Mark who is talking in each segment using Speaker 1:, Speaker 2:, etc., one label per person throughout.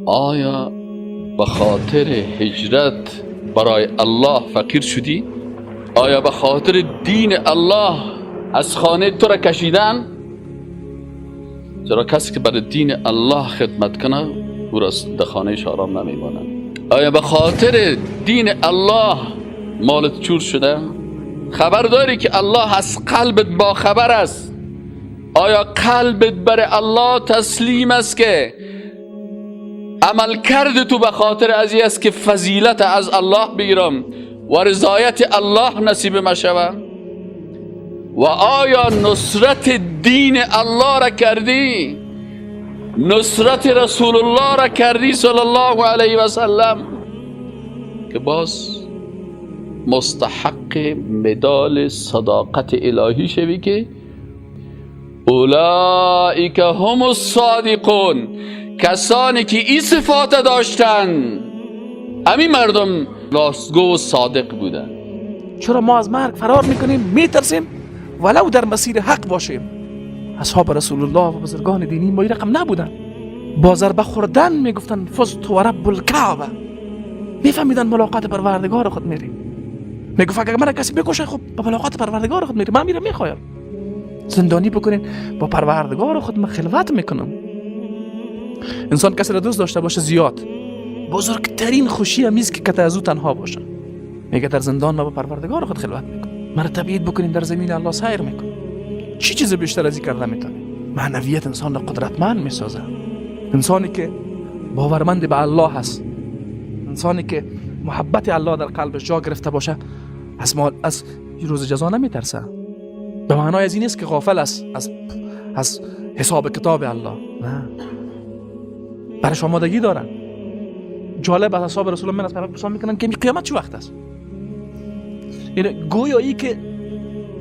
Speaker 1: آیا به خاطر هجرت برای الله فقیر شدی؟ آیا به خاطر دین الله از خانه تو را کشیدن؟ چرا کسی که برای دین الله خدمت کنه او را در خانه آرام نمیماند. آیا به خاطر دین الله مالت چور شده؟ خبر داری که الله از قلبت با خبر است؟ آیا قلبت برای الله تسلیم است که عمل کرد تو به خاطر از این است که فضیلت از الله بگیرم و رضایت الله نصیب ما شود؟ و آیا نصرت دین الله را کردی؟ نصرت رسول الله را کردی صلی الله علیه و سلم که باز مستحق مدال صداقت الهی شوی که اولئک هم الصادقون، کسانی که این صفات داشتن همین مردم راستگو و صادق بودن.
Speaker 2: چرا ما از مرگ فرار میکنیم، میترسیم ولو در مسیر حق باشیم؟ اصحاب رسول الله و بزرگان دینی ما این رقم نبودن. با ضربه خوردن میگفتن فزت و رب الکعبه، میفهمیدن ملاقات پروردگار خود میریم. میگفت اگر من کسی بکشه خب با ملاقات پروردگار خود میریم، من میرم میخوایم زندانی بکنین با پروردگار خود من خلوت میکنم. انسان کسی را دوست داشته باشه زیاد، بزرگترین خوشی هم است که کت از او تنها باشه. میگه در زندان ما با پروردگار خود خلوت میکنم، مرا تبعید بکنین در زمین الله سیر میکنم. چی چیز بیشتر از این کرده میتونه؟ معنویت انسان را قدرتمند میسازه. انسانی که باورمند به الله هست، انسانی که محبت الله در قلبش جا گرفته باشه، از روز جزا نمیترسه. به معنای از این نیست که غافل است از حساب کتاب الله، نه، برش آمادگی دارن. جالب از اصحاب رسول الله من از پیامبر پرسان میکنن که قیامت چه وقت است؟ یعنی گویا ای که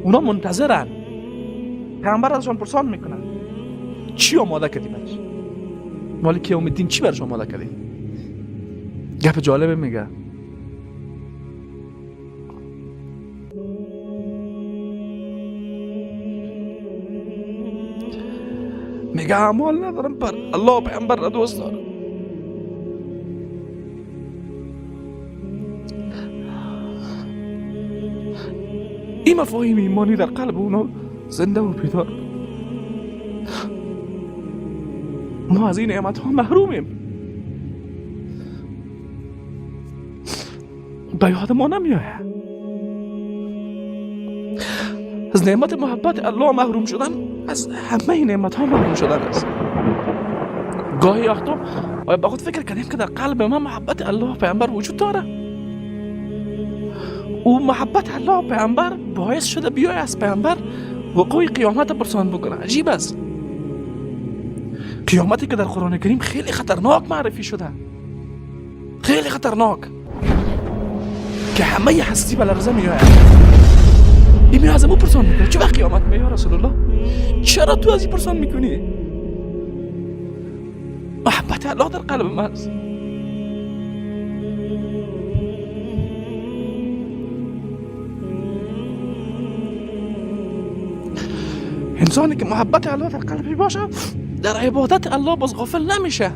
Speaker 2: اونا منتظرن، پیامبر ازشان پرسان میکنن چی آماده کردی برش؟ مالک یوم الدین چی برش آماده کردی؟ گپ جالبه میگه. میگه اعمال ندارم، پر الله پیامبر را دوست دارم. این مفاهیم ایمانی در قلب اونا زنده و بیدار. ما از این نعمت ها محرومیم، به یاد ما نمیآید. از نعمت محبت الله محروم شدن از همه نعمت ها محروم شدن است. گاهی وقتا آیا با خود فکر کردیم که در قلب ما محبت الله پیامبر وجود داره؟ او محبت الله پیامبر باعث شده بیای از پیامبر وقوع قیامت پرسان بکنه. عجیب است. قیامتی که در قرآن کریم خیلی خطرناک معرفی شده، خیلی خطرناک، که همه هستی به لرزه میآید. این می از او پرسان میکنه چه وقت قیامت می یا رسول الله؟ چرا تو از این پرسان میکنی؟ محبت الله در قلب من است. انسانی که محبت الله در قلبش باشه در عبادت الله باز غافل نمیشه،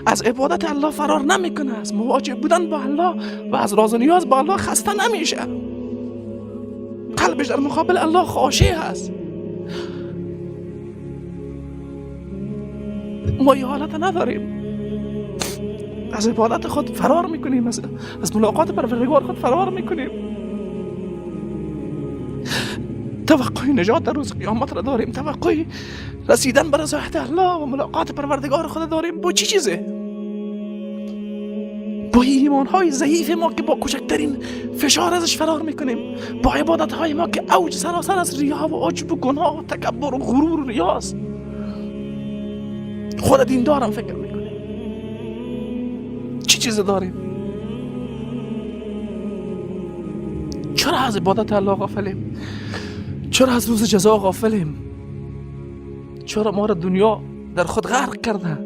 Speaker 2: از عبادت الله فرار نمیکنه، از مواجه بودن با الله و از راز و نیاز با الله خسته نمیشه. قلبش در مقابل الله خاشع هست. ما یه حالت نداریم، از عبادت خود فرار میکنیم، از ملاقات پروردگار خود فرار میکنیم. توقع نجات در روز قیامت را داریم، توقع رسیدن به رضایت الله و ملاقات پروردگار خود داریم. با چی چیزه؟ با ایمان های ضعیف ما که با کوچکترین فشار ازش فرار میکنیم، با عبادت های ما که اوج سراسر از ریا و عجب و گناه و تکبر و غرور و ریاست. خود دیندارم فکر میکنیم چی چیز داریم؟ چرا از عبادت الله غافلیم؟ چرا از روز جزا غافلیم؟ چرا ما را دنیا در خود غرق کرده؟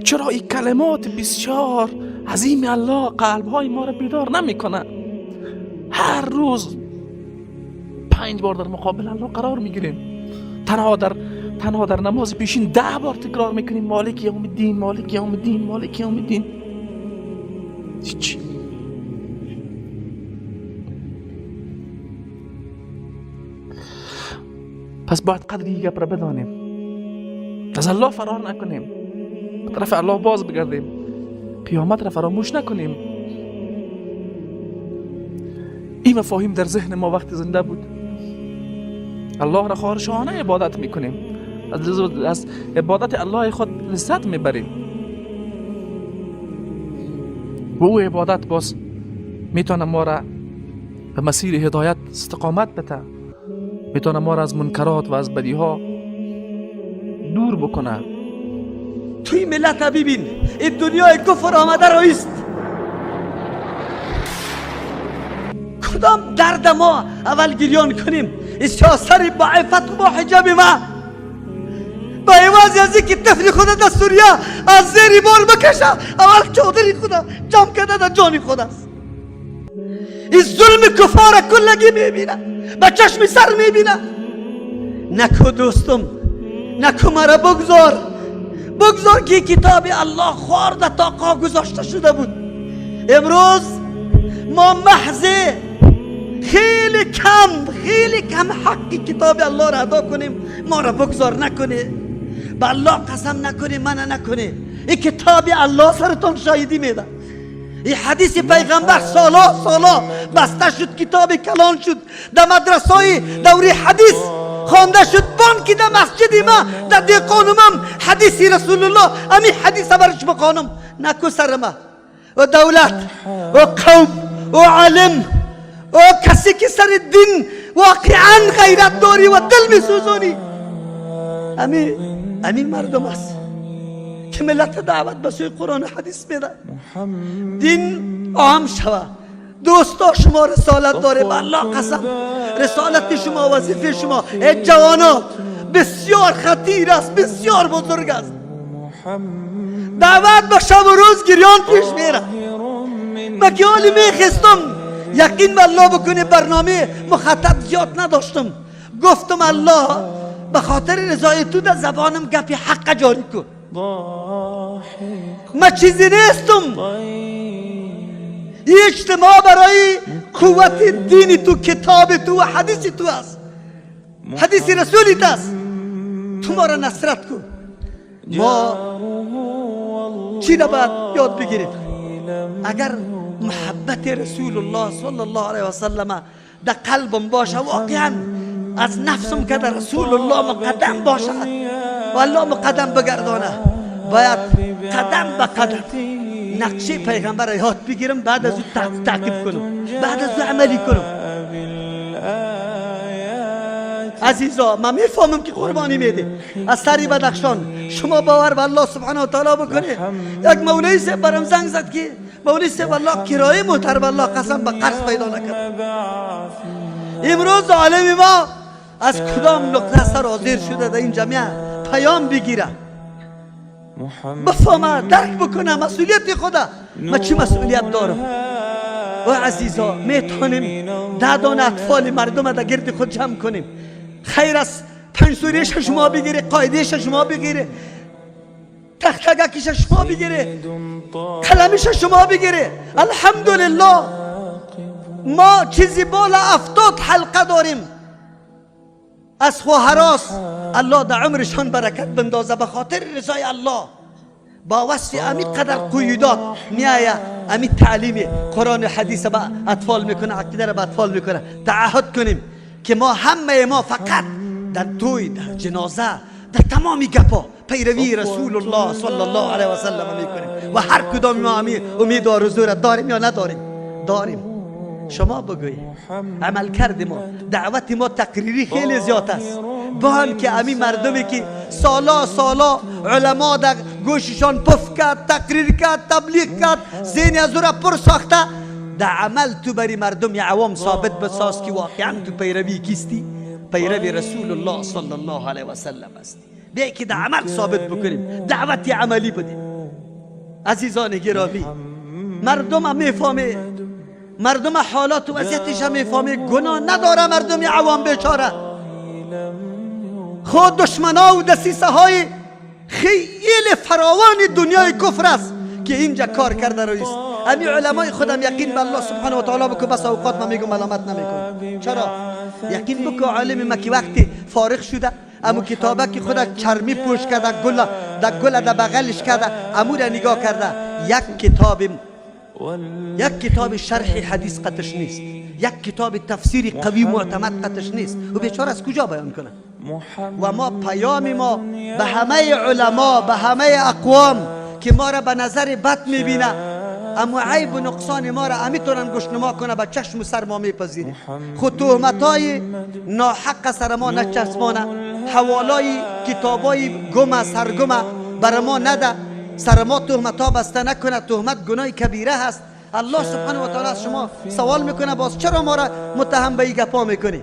Speaker 2: چرا این کلمات بسیار عظیم الله قلب های ما را بیدار نمیکنه؟ هر روز 5 بار در مقابل الله قرار میگیریم. تنها در تنها در نماز پیشین 10 بار تکرار میکنیم مالک یوم الدین، مالک یوم الدین، مالک یوم الدین. هیچ. پس باید قدر این گپ را بدانیم، از الله فرار نکنیم، به طرف الله باز بگردیم، قیامت را فراموش نکنیم. این مفاهیم در ذهن ما وقتی زنده بود، الله را خارشانه عبادت میکنیم، از عبادت الله خود لذت میبریم و او عبادت باز میتونه ما را به مسیر هدایت استقامت بده، میتونه ما را از منکرات و از بدیها دور بکنه.
Speaker 3: توی ملت ببین، این دنیای کفر آمده رایست. کدام درد ما اول گریان کنیم؟ سیاست با عفت و با حجاب ما، با عوض از اینکه طفل خود در سوریه از زیر بار بکشه، اول چادر خود جمع کرده در جان خود است. این ظلم کفار کلگی میبینه، با چشم سر میبینه. نکو دوستم، نکو مرا بگذار، بگذار که کتاب الله خورده تا قا گذاشته شده بود. امروز ما محض خیلی کم، خیلی کم حق کتاب الله را ادا کنیم. ما را بگذار نکنه، به الله قسم نکنه، منع نکنه. این کتاب الله سرتان شاهدی میده. این حدیث پیغمبر سالا سالا بسته شد، کتاب کلان شد، در مدرسه دوری حدیث خوانده شد، بانکی در مسجد ما در دیقانمم حدیث رسول الله، امی حدیث برش بخوانم. نکو سر ما و دولت و قوم و عالم و کسی که سر دین واقعا غیرت داری و دل میسوزانی، امی مردم است که ملت دعوت به سوی قرآن و حدیث میده. دین عام شوه. دوستا شما رسالت داره، به الله قسم رسالت شما، وظیفه شما ای جوانان بسیار خطیر است، بسیار بزرگ است. دعوت به شب و روز گریان پیش میره. با که حالی میخستم یقین به الله بکنه، برنامه مخاطب زیاد نداشتم، گفتم الله به خاطر رضای تو در زبانم گپی حق جاری کن. من چیزی نیستم. این اجتماع برای قوت دین تو، کتاب تو و حدیث تو است، حدیث رسولیت است. تو ما را نصرت کن. ما چی را باید یاد بگیریم؟ اگر محبت رسول الله صلی الله علیه و سلم در قلبم باشه، واقعا از نفسم که در رسول الله مقدم باشه و الله مقدم بگردانه، باید قدم به قدم نقشه پیغمبر یاد بگیرم، بعد از او تعقیب کنم، بعد از او عملی کنم. عزیزا من میفهمم که قربانی میده از سری بدخشان. شما باور به الله سبحانه و تعالی بکنه. یک مولوی صاحب برام زنگ زد که مولوی صاحب الله کرایه موتر به الله قسم به قرض پیدا نکرد. امروز عالم ما از کدام نقطه سر حاضر شده در این جامعه پیام بگیره، بفهمه، درک بکنه مسئولیت خدا. ما چی مسئولیت دارم؟ و عزیزا میتونیم 10 دانه اطفال مردم در گرد خود جمع کنیم. خیر است 5 سوریش شما بگیره، قاعدهش شما بگیره، تختگکش شما بگیره، قلمش شما بگیره. الحمدلله ما چیزی بالا 70 حلقه داریم از خواهراس. الله در عمرشان برکت بندازه به خاطر رضای الله. با وصف امی قدر قیودات میایه، امی تعلیم قرآن و حدیث به اطفال میکنه، عقیده را به اطفال میکنه. تعهد کنیم که ما همه ما فقط در توی، در جنازه، در تمامی گپا پیروی رسول الله صلی الله علیه و سلم میکنیم و هر کدام ما امی امید و آرزو را داریم یا نداریم؟ داریم. شما بگویید عمل کرد ما، دعوت ما تقریری خیلی زیاد است. با هم که امی مردمی که سالا سالا علما در گوششان پف کرد، تقریر کرد، تبلیغ کرد، ذهن از او را پر ساخته، در عمل تو بری مردم یا عوام ثابت بساز که واقعا تو پیروی کیستی؟ پیروی رسول الله صلی الله علیه و سلم هستی. بیا که در عمل ثابت بکنیم، دعوت عملی بدیم. عزیزان گرامی، مردم هم میفهمه، مردم حالات و وضعیتش هم میفهمه، گناه نداره مردم عوام بیچاره. خود دشمنا و دسیسه های خیلی فراوان دنیای کفر است که اینجا کار کرده رویست. امی علمای خودم یقین به الله سبحانه و تعالی بکو، بس اوقات من میگم ملامت نمیکنم. چرا؟ یقین بکو عالم ما که وقتی فارغ شده امو کتابه که خود چرمی پوش کرده، گل در گل در بغلش کرده، امو را نگاه کرده، یک کتاب شرح حدیث قطش نیست، یک کتاب تفسیر قوی معتمد قطش نیست، و بیچاره از کجا بیان کنه؟ و ما پیام ما به همه علما، به همه اقوام که ما را به نظر بد میبینه، اما عیب و نقصان ما را امیتونن گشنما کنه، به چشم و سر ما میپذیریم. خود تهمتای ناحق سر ما نچسبانه، حوالای کتابای گم سرگمه بر ما نده، سر ما تهمتا بسته نکنه. تهمت گناه کبیره هست. الله سبحانه و تعالی از شما سوال میکنه باز چرا ما را متهم به این گپا میکنی؟